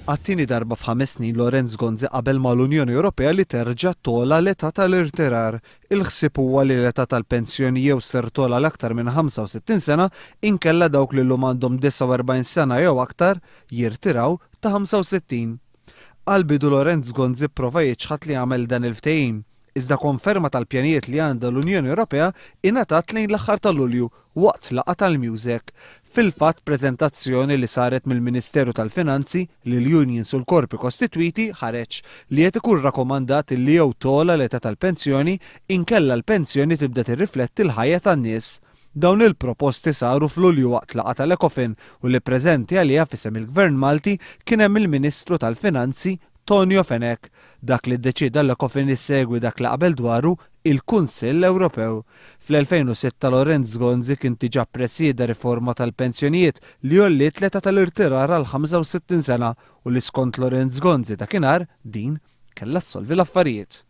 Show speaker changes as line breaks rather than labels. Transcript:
Għat-tieni darba f'ħames snin Lawrence Gonzi qabel mal-Unjoni Ewropea li terġa' togħla l-età tal-irtirar. Il-ħsieb huwa li l-età tal-pensjoni jew ser togħla għal aktar minn 65 sena inkella dawk li llum għandhom 49 sena jew aktar jirtiraw ta' 65. Għall-bidu Lawrence Gonzi pprova jiċħad li għamel dan il-ftehim. Iżda konferma tal-pjanijiet li għandha l-Unjoni Ewropea ingħatat lejn l-aħħar ta' Lulju waqt laqgħa tal-MEUSAC. Fil-fatt preżentazzjoni li saret mill-Ministeru tal-Finanzi lill-unions u l-korpi kostitwiti ħareġ li qed ikun rakomandat li jew togħla l-età tal-pensjoni inkella l-pensjoni tibda tirrifletti l-ħajja tan-nies. Dawn il-proposti saru f'Lulju waqt laqgħa tal-Ecofin u li preżenti għaliha f'isem il-Gvern Malti kien hemm il-Ministru tal-Finanzi Tonio Fenech. Dak li ddeċieda l-Ecofin isegwi dak li qabel dwaru il-Kunsill Ewropew. Fl-2006 Lawrence Gonzi kien diġà ppresieda riforma tal-pensjonijiet li għolliet l-età tal-irtirar għal 65 sena u li skont Lawrence Gonzi dakinhar din kellha ssolvi l-affarijiet.